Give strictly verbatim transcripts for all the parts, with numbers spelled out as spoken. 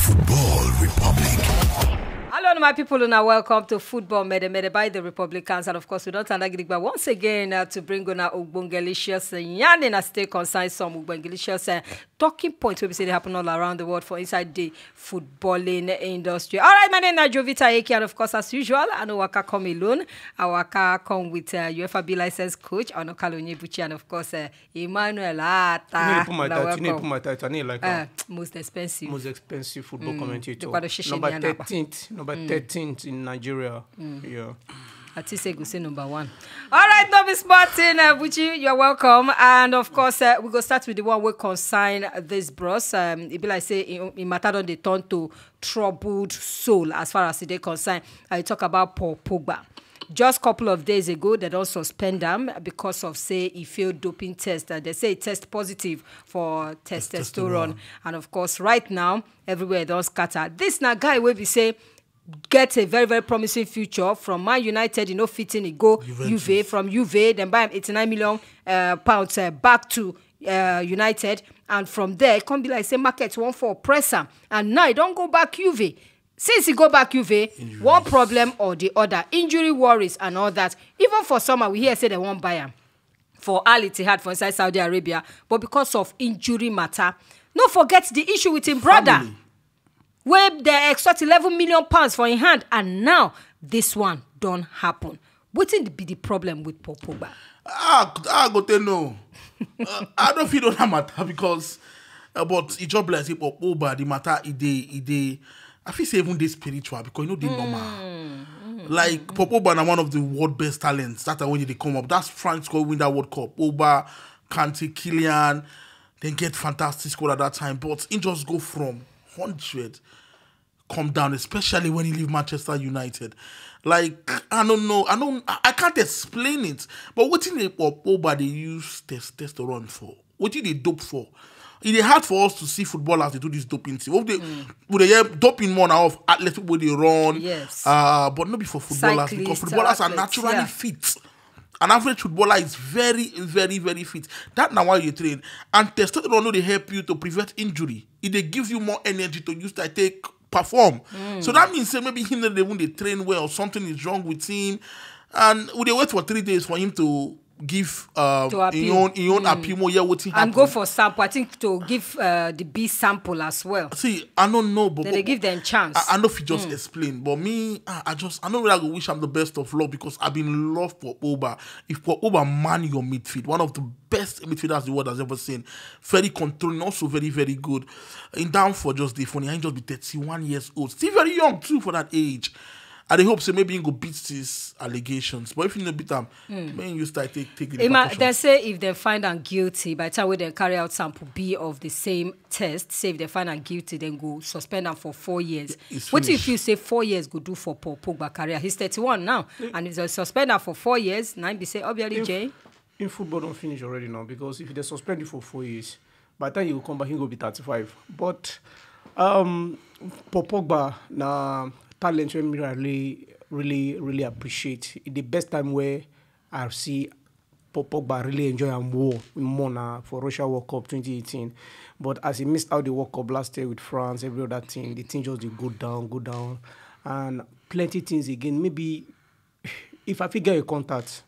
Football Republic. Hello, my people, and welcome to Football Mede Mede by the Republicans. And of course, we don't stand gidigba once again uh, to bring on our Ogbongelicious yarn and stay concerned some Ogbongelicious uh, talking points wey be say dey happen all around the world for inside the footballing industry. All right, my name is Jovita Eke, and of course, as usual, I no waka come alone. I waka come with uh, UEFA B license coach Onokalo Onyebuchi, and of course, uh, Emmanuel Ata. You need to put my Una title. You need to put welcome. My title. I need like Uh, uh, most expensive. Most expensive football Mm, commentator. the Kwadoshishi Number Nianaba. thirteenth. Number thirteenth in Nigeria. Yeah. I think say go say number one. All right, no be smart thing, uh, Buchi. You're welcome. And of course, uh, we go start with the one wey concern this bros. Um, e be like say im im matter don dey turn to troubled soul as far as e dey concern. I talk about Paul Pogba. Just couple of days ago, they don suspend am because of say e failed doping test. Uh, they say e test positive for testosterone. And of course, right now, everywhere don scatter. This na guy wey be say get a very very promising future from Man United. You know, fitting e go Juve. From Juve, then buy him eighty-nine million uh, pounds uh, back to uh, United, and from there e come be like say market wan for press am, and now e don go back Juve. Since e go back Juve, one problem or the other, injury worries and all that. Even for summer, we hear say they wan buy am for Al Ittihad for inside Saudi Arabia, but because of injury matter, no forget the issue with him brother. Wey dey extort eleven million pounds for im hand, and now this one don happen. Wetin be the problem with Paul Pogba? Ah, I go tell no. Uh, I don't feel that matter because, uh, but e just be like say Paul Pogba, the matter e dey e dey. I feel say even dey spiritual because you know dey normal. Like Paul Pogba na one of the world best talents. That time when they come up, that's France go win that World Cup. Pogba, Kante, Kylian, then get fantastic squad at that time. But he just go from hundred come down, especially when he leave Manchester United. Like I don't know, I don't, I I can't explain it. But what thing they Pogba they use testosterone for? What thing they dope for? It is hard for us to see footballers they do this doping thing. What they would they hear doping more now of athletes people they run? Yes. Uh, but not be for footballers because Cyclists, footballers are athletes, naturally yeah. fit. An average footballer is very, very, very fit. That's now why you train. And testosterone no they help you to prevent injury. It they give you more energy to use to take perform. So that means say maybe him not even they train well. Something is wrong with him, and we they wait for three days for him to give um, To appeal. His own, his own appeal more. Yeah, what he And go happen. For sample, I think to give uh, the B sample as well. See, I don't know, but Then they give them chance. I, I know if you just explain, but me, I, I just, I know I go wish him the best of luck because I've been love for Pogba. If Pogba man your midfield, one of the best midfielders the world has ever seen, very controlling, also very, very good. In down for just the funny, he just be thirty-one years old, still very young too for that age. I dey hope say maybe he go beat these allegations, but if you no beat them, man, you start take take the Ima, repercussions. They say if they find am guilty, by the time wey they carry out sample B of the same test, say if they find am guilty, then go suspend am for four years. It's What if finished. You say four years go do for Paul Pogba career? He's thirty-one now, and if they suspend am for four years, now be say obviously Jay. In football don't finish already now because if they suspend you for four years, by the time you come back, you go be thirty-five. But um, Paul Pogba na talent wey me really, really, really appreciate. The best time where I see Paul Pogba really enjoy and war more na for Russia World Cup twenty eighteen. But as he missed out the World Cup last year with France, every other thing, the thing just dey go down, go down, and plenty things again. Maybe if I fit get a contact,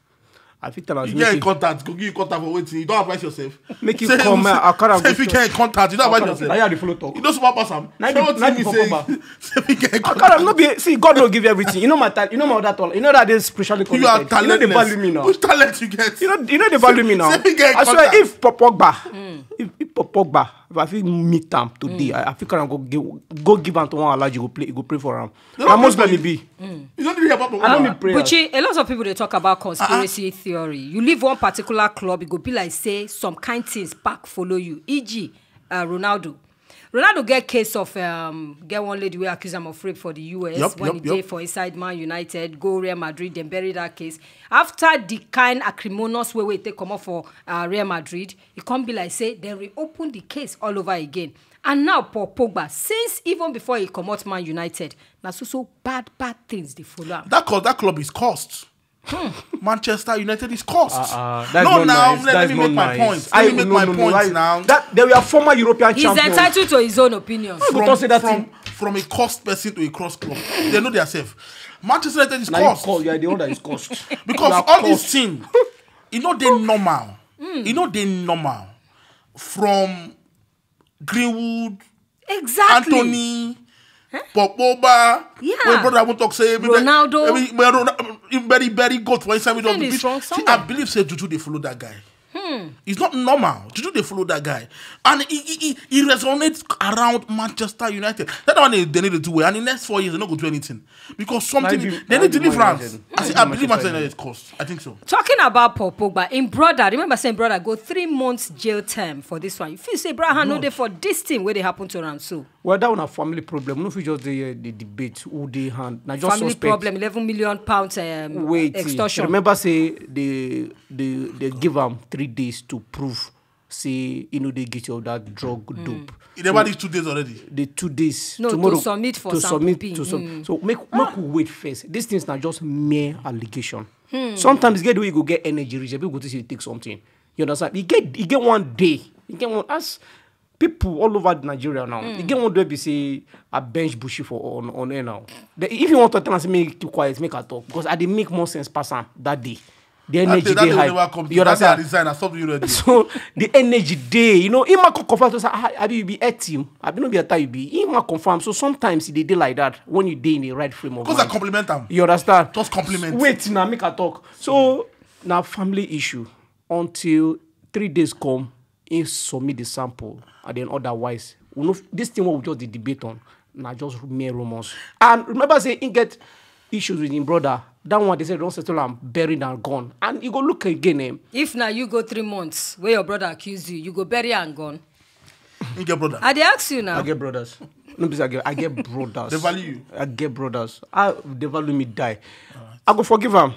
I fit tell am You say get in make contact, go give you contact for waiting. You don't advise yourself. Make you Say come, say- uh, Akara say if you go- get in contact, you don't advise yourself. Na you dey follow talk. You don't super pass am. Na Say the- what na you the mean Pogba. say, say if you get in Akara contact. No be see God no give everything. You know my talent. You know my other talent. You know that I dey spiritually You are connected. You know they talentless. value me now. Which talent you get? You know, you know they value me now. Say if you get in I swear, contact. If Paul Pogba, if, if Paul Pogba, if I fit meet am today, I, I fit carry am go give, go give am to one Alhaji go play, go pray for am. They Na don't most pray let me for be. You don't need help. I don't need prayer. Buchi, a lot of people they talk about conspiracy theory. You leave one particular club, it go be like say some kind things back follow you. E G, uh, Ronaldo. Ronaldo get case of um, get one lady wey accuse am of rape for the U S Yup, when yup, he dey yup. For inside Man United, go Real Madrid, then bury that case. After the kind acrimonious way wey take comot for uh, Real Madrid, e come be like say dem reopen the case all over again. And now Paul Pogba, since even before he comot Man United, na so so bad bad things dey follow am. That club, that club is cursed. Manchester United is cursed. Uh, uh, that's No, not now nice. let, let That's me not make my nice. point. I Let me make no, my no, no, point I- now. That they were former European He's champions. Entitled to his own opinion. Why you go talk say that from, thing? from a cursed person to a cross club. They know themselves. Manchester United is now you cursed. Call, you are the one that is cursed. Because all this thing, e no dey normal. E no dey normal. From Greenwood, exactly. Anthony, Pogba. Yeah. When brother won't talk, say every, Ronaldo. Every, when Ronaldo, every, very good for inside. Something is wrong somewhere. I believe say Juju dey follow that guy. It's not normal. Juju dey follow that guy, and he, he, he, he resonates around Manchester United. That one they, they need to do well, and the next four years they no go do anything because something they need deliverance. I say I believe Manchester United cost. I think so. Talking about Paul Pogba, in brother, remember saying brother go three months jail term for this one. If you say Abraham no dey for this thing where they happen to am so. Well, that one a family problem. No, if you just dey the debate who dey hand. Now just family problem. Eleven million pounds. Um, wait, extortion. Remember say they they they give am three days to prove say you know they get you of that drug dope. You never did two days already. The two days. No, tomorrow, to submit for to submit to some. So make make we wait first. These things now just mere allegation. Sometimes get the way you go get energy reach. People go to say take something. You understand? You get you get one day. You get one as people all over Nigeria now. You get one day be say I bench Bushi for on on air now. The, if you want to tell us make keep quiet, make I talk because I dey make more sense pass am that day. The energy dey high. You understand? Resign. I stop you ready. So the energy dey, you know, him a confirm to say, ah, abi you be a team, abi no be a time you be. Him a confirm. So sometimes e dey dey like that when you dey in the right frame of mind. Because I compliment am. You understand? Just compliment. Wait now, make I talk. So now family issue until three days come, he submit the sample, and then otherwise, we know this thing what we just dey debate on, na just mere rumors. And remember say he get issues with him brother. That one they say don't settle am, buried and gone. And you go look again, eh? If now you go three months where your brother accuse you, you go bury and gone. You get brother? I dey ask you now. I get brothers. No be say I get, I get brothers. They value you. I get brothers. I they value me die. I go forgive am.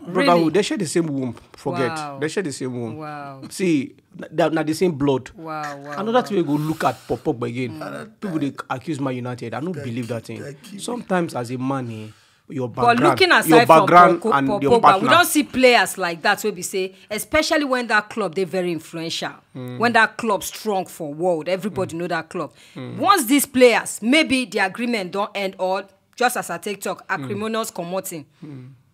Brotherhood. Really? They share the same womb. Forget. Wow. They share the same womb. Wow. See, na, na the same blood. Wow, wow. Another thing we go look at Pogba again. People they accuse Man United. I don't believe that thing. Sometimes as a man, eh, your background, but looking aside your background from Pogba, and your partner, we don't see players like that. So we say, especially when that club they very influential, when that club strong for world, everybody know that club. Once these players, maybe the agreement don't end or just as I take talk, acrimonious commoting,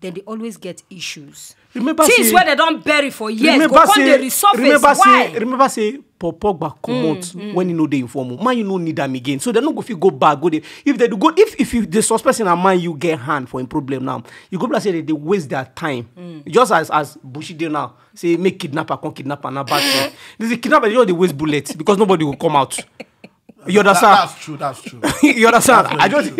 then they always get issues. Remember things say, where they don't bury for years, remember go come say, they resurface. Remember why? Say, remember say, Paul Pogba comot when you know they inform. Man, you no need them again. So they no go fit go back, go there. If they do go, if if you the suspect in a man you get hand for a problem now, you go be like say they, they waste their time. Just as as Bushi dey now, say make kidnapper come kidnapper now back. This is kidnapper, you know they waste bullets because nobody will come out. You understand? That, that's true. That's true. You understand? I just,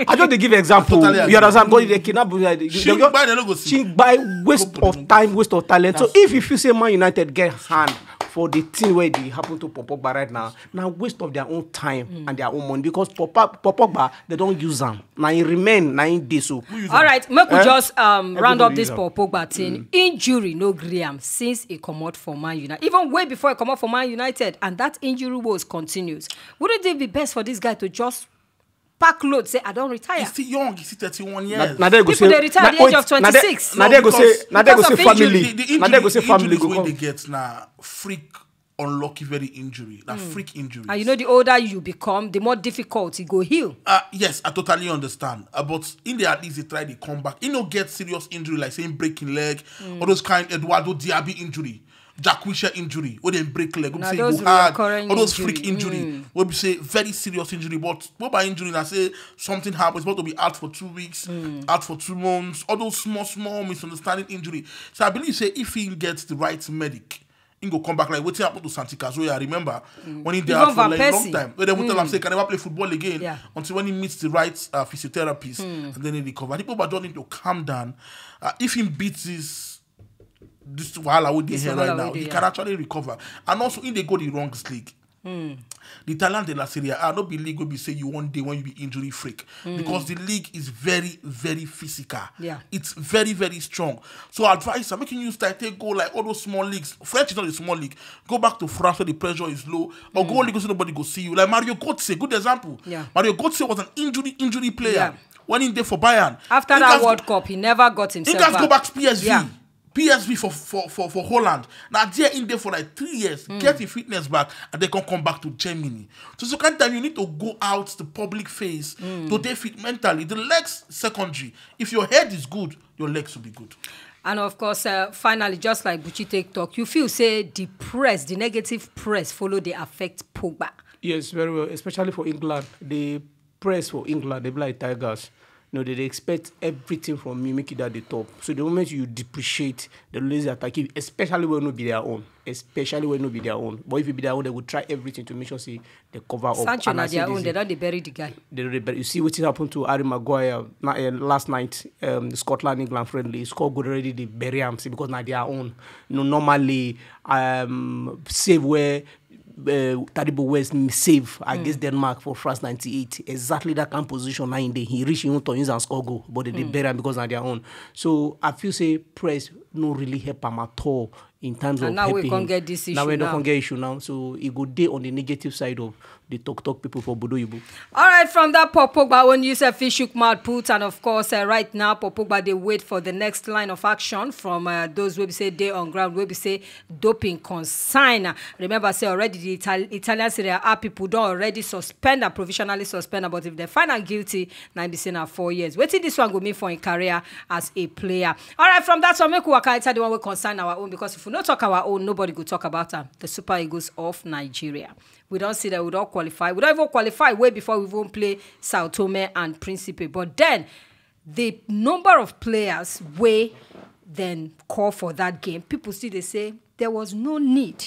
I just dey give example. Totally agree. You understand? Because they kidnap, they, they, they, by the logo, see, by waste of time, waste of talent. So if if you say Man United get hand for the thing where they happen to Pogba right now, now waste of their own time and their own money because Pogba, Pogba they don't use them. Now he remain, now he dey so. All right, make we just um, round up this Paul Pogba thing. Injury no gree am since he comot for Man United. Even way before he comot for Man United, and that injury woes continues. Wouldn't it be best for this guy to just pack load, say I don't retire? He's still young. He's still thirty-one years. Now they go say, people they retire at the age of twenty-six. Now they go say, now they go say family. Now they go say family go come. The injuries wey they get now freak unlucky very injury, na freak injuries. And you know, the older you become, the more difficult it go heal. Uh, yes, I totally understand. Uh, but in the at least they try to come back. You know, get serious injury like saying breaking leg, all those kind Eduardo Diaby injury, Jacquisha injury, where they break leg, we say go hard, all those freak injury, we say very serious injury. But what about injury? I say something happens, but to be out for two weeks, out for two months, all those small, small misunderstanding injury. So I believe say if he gets the right medic, he go come back like wetin happen to Santi Cazorla. I remember when he dey out for a long time. When they tell am say he can never play football again until when he meets the right uh, physiotherapist and then he recover. I think Pogba just need to calm down. Uh, if he beats this this wahala with the hair right now, he can actually recover. And also, he dey go the wrong league. The Italian della Serie A no be league wey be say you one day when you be injury freak because the league is very very physical. Yeah, it's very very strong. So I advise am make you use time take go like all those small leagues. French is not a small league. Go back to France where the pressure is low, or go league so nobody go see you. Like Mario Götze, good example. Yeah, Mario Götze was an injury injury player when he dey for Bayern. After that World Cup, he never got himself back. He just go back to P S G. Yeah. P S V for for for for Holland. Now there in there for like three years, get your fitness back, and they can come back to Germany. So so kind time you need to go out the public face to dey fit mentally. The legs secondary. If your head is good, your legs will be good. And of course, uh, finally, just like Buchi take talk, you feel say the press, the negative press, follow they affect Pogba. Yes, very well, especially for England. The press for England, they be like tigers. You know, they, they expect everything from you, make it at the top. So the moment you depreciate, they always attack you, especially when no be their own. Especially when no be their own. But if it be their own, they will try everything to make sure say they cover up. Sancho And na I see their this own, they thing. Don't they bury the guy. They, they, you see what happened to Harry Maguire na- uh, last night, um, the Scotland England friendly. He scored good already. They bury him, see, because now their own. You know, normally, um, save where uh, Taribo West m- save against Denmark for France ninety-eight. Exactly that kind of position now in there. He reached him to use and score goal, but they, they bury him because now their own. So I feel say press no really help him at all in terms And of now we helping can't him. Get this issue Now we now. Don't get issue now. So it go day on the negative side of the talk talk people for Bodo Yubo. All right, from that Paul Pogba when you say fish shook mouth put, and of course, uh, right now, Paul Pogba they wait for the next line of action from uh, those will be say they on ground will be say doping consign. Remember, say already the Ital- Italian Serie A people don't already suspend and provisionally suspend, but if they find am guilty, now be saying four years. Waiting this one go mean for in career as a player. All right, from that one, make we waka inside the one we concern our own, because if we not talk our own, nobody go talk about them. The Super Eagles of Nigeria. We don't see that we don't qualify. We don't even qualify way before we even play Sao Tome and Principe. But then the number of players way then call for that game, people still they say there was no need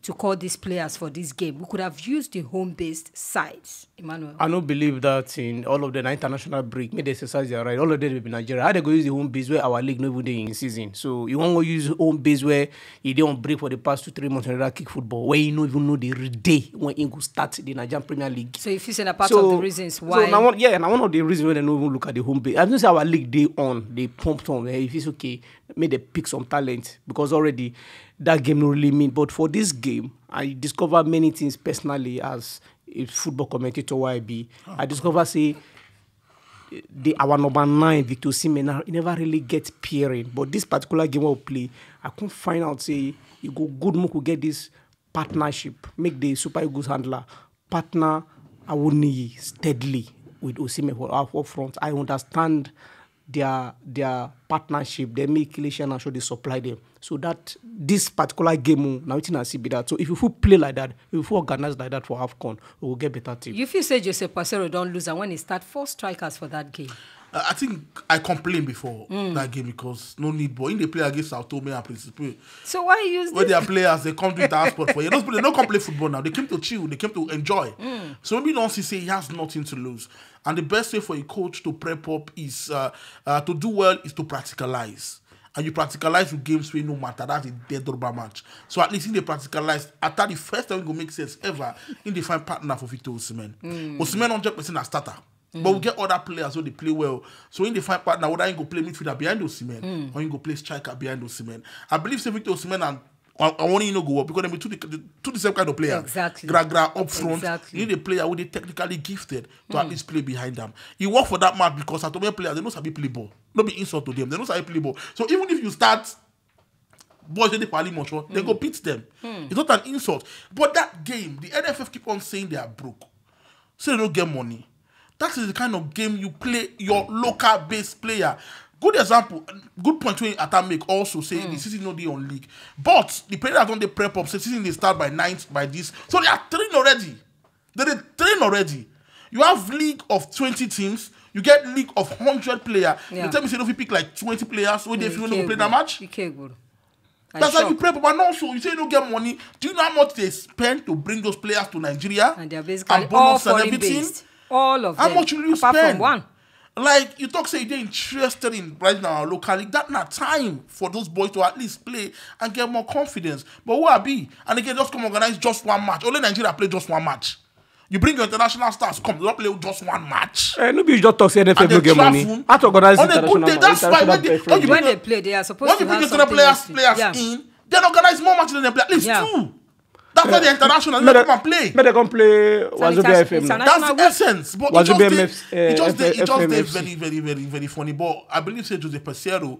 to call these players for this game. We could have used the home-based sides. Emmanuel. I don't believe that in all of the international break, may they exercise their right. All of them will be Nigeria. How they go use the home base where our league no even dey in season? So you want to use home base where you dey on break for the past two three months and rather kick football, where you no even know the re- day when you go start the Nigerian Premier League. So if you say na part of the reasons why. So now one, yeah, now one of the reasons why they no even look at the home base. I don't say our league dey on, they pump on. Eh, if it's okay, may they pick some talent, because already that game no really mean. But for this game, I discover many things personally as a football commentator. Y B, I discover say the our number nine Victor Osimhen now, he never really get pairing. But this particular game we play, I couldn't find out say you go good make we get this partnership, make the Super Eagles handler partner Awoniyi steadily with Osimhen for our up front. I understand their their partnership. They make Kilishan and show they supply them. So that this particular game, oh, now wetin I see be that. So if you fit play like that, if you fit organize like that for AFCON, we will get better team. You feel say Joseph Pacero don't lose, and when he start four strikers for that game. Uh, I think I complained before that game because no need ball. In the play against Sao Tome and Principe, So why you use where this? Their players they come do that sport for you. Those people they don't come play football now. They came to chill. They came to enjoy. So maybe don't see say he has nothing to lose. And the best way for a coach to prep up is uh, uh, to do well is to practicalize. And you practicalize with games where no matter that's a dead rubber match. So at least in the practicalize after the first time it go make sense ever in the find partner for Victor Osimhen. Osimhen hundred percent a starter. But we get other players who they play well. So in the find partner, whether you go play midfielder behind Osimhen or you go play striker behind Osimhen. I believe say Victor Osimhen and I, I want you know go up because they be two the, two the same kind of player. Exactly. Gra gra up front. Exactly. You need a player who they technically gifted to at least play behind them. You work for that match because Atomic players they know sabi play ball. No be insult to them. They know sabi play ball. So even if you start boys in the Pali Mosho, they go beat them. It's not an insult. But that game, the N F F keep on saying they are broke. Say they don't get money. That is the kind of game you play your local based player. Good example, good point when Atam make also say the season no dey on league. But the players don't they prep up, say season they start by ninth by this. So they are trained already. They dey train already. You have league of twenty teams, you get league of hundred player. Yeah. You tell me say if you pick like twenty players, when they Mm, feel no Ikegbu. play that match. Ikegbu. I That's how you shock. Prep up. And also, you say you don't get money. Do you know how much they spend to bring those players to Nigeria? And they're basically bonus all foreign everything? Based. All of How them. Much will you Apart spend? From one. Like you talk, say you're interested in right now locally. That not time for those boys to at least play and get more confidence. But who are be? And again, just come organize just one match. Only Nigeria play just one match. You bring your international stars, come, they don't play just one match. Eh, no be you just talk say N F L And no they get money. travel. How to organize On a international good day, match? that's why when International they, best when you When bring, they play, they are supposed when to you bring have international something players, else to- players Yeah. in, then organize more matches than they play. At least Yeah. two. That's why the international May they they- come and play. May they come play Wazobia International- F M now. international- That's the National essence. But Was it just it dey- B M F, uh, it just dey- F- it just dey F M F C? Very, very, very, very funny. But I believe say Jose Peseiro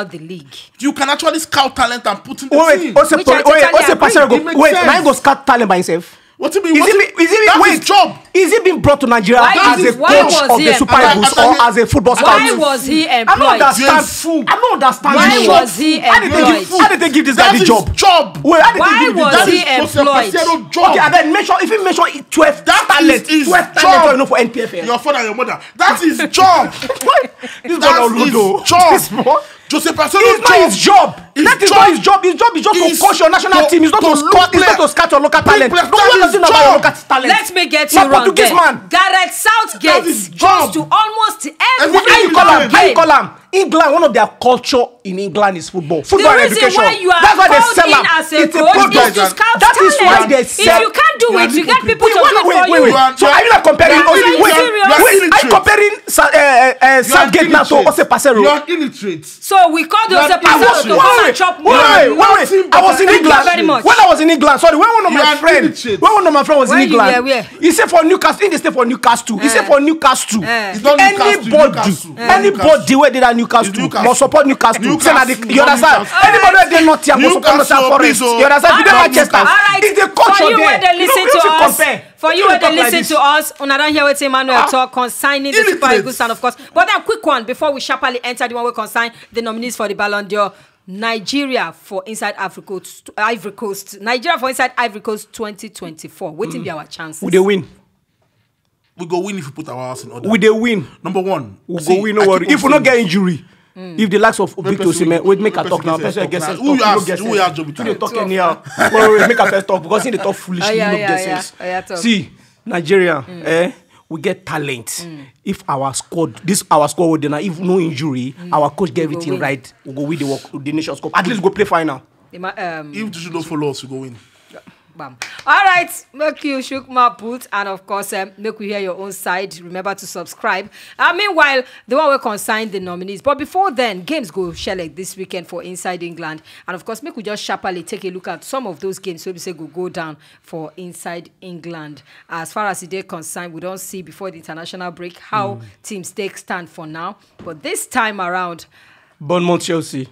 about the league. You can actually scout talent and put in the Wait, team. Wait, Which I Osepori, totally wait, agree. Osepasero go, It makes wait, sense. Now he go scout talent by himself. What do you mean? Is What he, do- be- is he, That wait, is job. Is he being brought to Nigeria Why as did- a why coach was of he the Super employed? Eagles or as a football Why scout? Was he I don't employed? Understand. You're a fool. I don't understand. Why You're a was he fool. How did they give, employed? How did they give this guy That the is job? Job. Wait, how did Why they give him was the That he is Jose employed? Casedo job. Okay, and then mention if you mention twelve That talent, is his twelve talent job. You know for N P F L. Your father and your mother. That is job. This That boy is Oludo. Job. This boy. Jose Pasedo It's not his job. His That is job not his job. His job is just to is coach your national to- team. It's not to to look scout. It's not play. To scout your local Bring talent. No players. One That doesn't is know about job. Local talent. Let me get you My wrong Portuguese there. Man. Gareth Southgate That is goes job. To almost every Every How you call him? How you game. Call him? England, one of their culture in England is football. Football and reason education. Why you are That's why they called sell in am. As a It's a coach is project. To scout That is why talent. They If sell. You can't do it, you get people to Wait, do wait, it for wait, you. wait. So are you not comparing? Are Only, you wait, serious? Wait, are you comparing Sa- uh, uh, uh, Southgate now to Osepasero? You are illiterate. So we call those You are Pasero to illiterate. come and chop Wait, wait, wait, wait. I was in Thank you England. Very much. When I was in England, sorry, when one of You my are friends, illiterate. When one of my friends was Where in you England, were, where? He said for Newcastle. He did stay for Newcastle. He said for Newcastle. It's not Newcastle, Anybody, Newcastle. Anybody where did that Newcastle It's Newcastle. must support Newcastle. Newcastle. Say that the- you understand? Newcastle. Anybody where they not here must support Newcastle, Nottingham Forest. please, oh. You understand? If they Not Manchester, Newcastle. All right. If they coach For you you there, where they you listen don't to need us, compare. For you where they listen to us, una don hear wetin Emmanuel talk concerning the Super Illiterate. Eagles and of course. But then quick one before we sharply enter the one we concern the nominees for the Ballon d'Or. Nigeria for inside Africa, Ivory Coast. Nigeria for inside Ivory Coast twenty twenty-four. Wetin be our chances? We dey win. We go win if we put our house in order. We dey win. Number one, We see, go win. No I worry. keep on If we no saying get this. Injury, if the likes of When Victor person Osimhen, say- wait make I when talk person now. say Person talk get now. sense. Who you Talk, ask? get Who sense. you ask, Jobita? You dey talk anyhow. Well, wait make I first talk because he dey talk foolishly. Oh, yeah, You no yeah, get yeah. sense. Oh, yeah, talk. See, Nigeria, eh, we get talent. If our squad, this our squad, then if no injury, our coach get We go everything win. Right, we go win the work, the Nations Cup. At least we go play final. The ma- um, If Tutu don't follow us, we go win. Bam. All right, make you shook my boot, and of course, um, make we hear your own side. Remember to subscribe. Uh, meanwhile, the one we consign the nominees. But before then, games go shell like this weekend for inside England, and of course, make we just sharply take a look at some of those games. So we say go go down for inside England. As far as the day concerned, we don't see before the international break how teams take stand for now. But this time around, Bournemouth, Chelsea.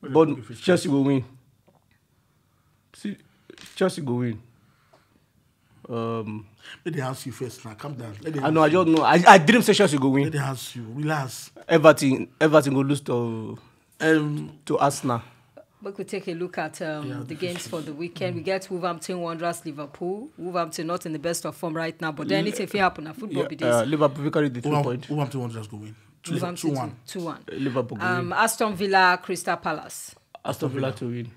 But Chelsea will win. See, Chelsea go win. Um, Let them ask you first now. Calm down. Let them I know. I ask you. Just know. I, I dream say Chelsea go Let win. Them ask you. Relax. Everton, Everton go lose to Um, to Arsenal. We could take a look at um, Yeah, the games for the weekend. We get Wolverhampton Wanderers, Liverpool. Wolverhampton not in the best of form right now, but then anything fit happen. Na football Yeah, be this. Uh, Liverpool, we carry the three Wolverham- point. Wolverhampton Wanderers go win. Two, Wolverhampton two one. Two one. Liverpool go Um, win. Aston Villa, Crystal Palace. Aston Villa to win.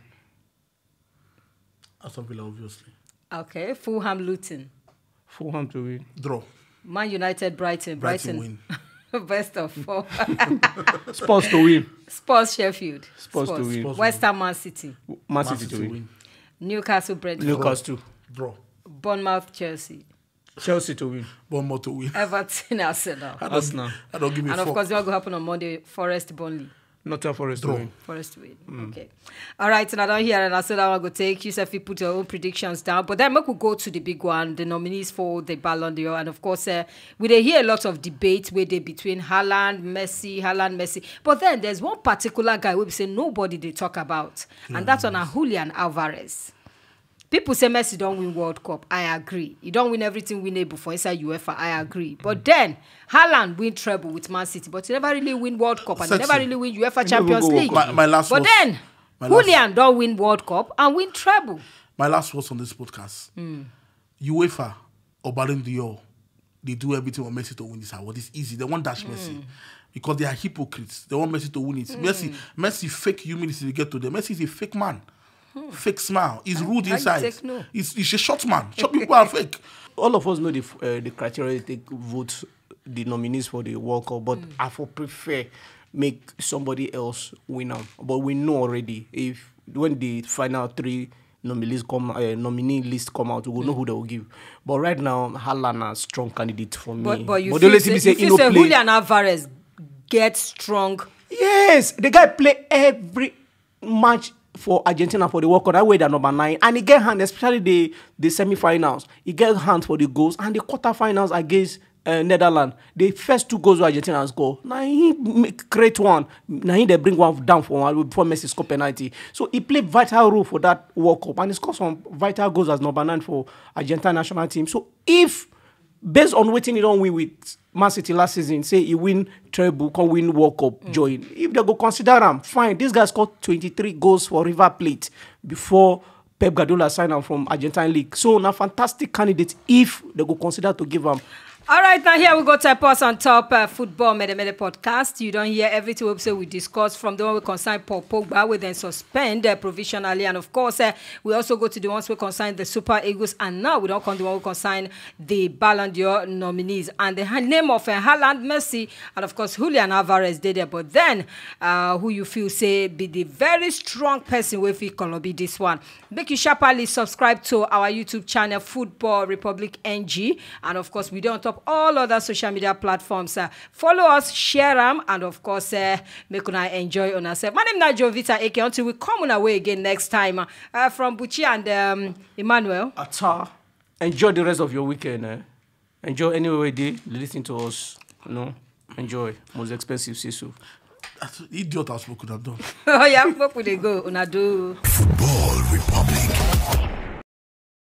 Aston Villa, obviously. Okay, Fulham, Luton. Fulham to win. Draw. Man United, Brighton. Brighton Brighton, win. Best of four. Spurs to win. Spurs, Sheffield. Spurs to win. Spurs West Ham, Man City. Man Man City to City win. win. Newcastle, Brentford. Newcastle. Draw. Bournemouth, Chelsea. Chelsea to win. Bournemouth to win. Everton, Arsenal. I don't, Arsenal. I don't give me And fuck. Of course, what will happen on Monday? Forest, Burnley. Nottingham Forest to Draw. Win. Forest win. Okay. All right, so now down here, and I said I want to take you, Seffi, put your own predictions down. But then we could go to the big one, the nominees for the Ballon d'Or. And of course, uh, we dey hear a lot of debate where they between Haaland, Messi, Haaland, Messi. But then there's one particular guy we say nobody they talk about, and that's on Julian Alvarez. People say Messi don't win World Cup. I agree. He don't win everything winnable for inside UEFA. I agree. But then Haaland win treble with Man City, but he never really win World Cup and he never Exactly. Really win UEFA He never Champions go World League. Cup. My, my last But was, then my last- Julian don't win World Cup and win treble. My last words on this podcast. UEFA or Ballon d'Or, they do everything for Messi to win this award. It's easy. They want dash Messi because they are hypocrites. They want Messi to win it. Messi, Messi fake humility to get to them. Messi is a fake man. Fake smile. He's rude I inside. Take no. He's, he's a short man. Short people are fake. All of us know the uh, the criteria they take vote the nominees for the World Cup, but I for prefer make somebody else win am. But we know already if when the final three nominees come uh, nominee list come out, we go know who they will give. But right now, Haaland na strong candidate for me. But but you the feel only say, thing be you say he feel no say play. Julian Alvarez get strong. Yes, the guy play every match for Argentina for the World Cup. That way they're number nine, and he get hand, especially the the semi-finals. He get hand for the goals and the quarterfinals against uh, Netherlands. The first two goals Argentina score, now he make create one. Now he they bring one down for one before Messi score penalty. So he played vital role for that World Cup and he scored some vital goals as number nine for Argentina national team. So if based on wetin he don win with Man City last season, say he win treble, come win World Cup, join. If they go consider am, fine. This guy scored twenty-three goals for River Plate before Pep Guardiola sign am from Argentine league. So na fantastic candidate if they go consider to give am All right, now here we go to pause on top uh, football mede mede podcast. You don't hear everything we say we discuss from the one we concern Paul Pogba, we then suspend uh, provisionally, and of course uh, we also go to the ones we concern the Super Eagles, and now we don't come the one we concern the Ballon d'Or nominees and the ha- name of uh, Haaland, Messi, and of course Julian Alvarez did there. But then, uh, who you feel say be the very strong person we feel can be this one? Make you sharply subscribe to our YouTube channel, Football Republic N G. And of course, we do on top all other social media platforms. Uh, follow us, share them, and of course, uh, make una enjoy on ourselves. My name is Jovita Eke. Until we come on our way again next time, uh, from Buchi and um, Emmanuel. Atta, enjoy the rest of your weekend. Eh? Enjoy anywhere we dey. Listen to us. You know, enjoy. Most expensive, see so. Idiot has spoken. I'm done. Oh yeah, we dey go. Una do. Football Republic.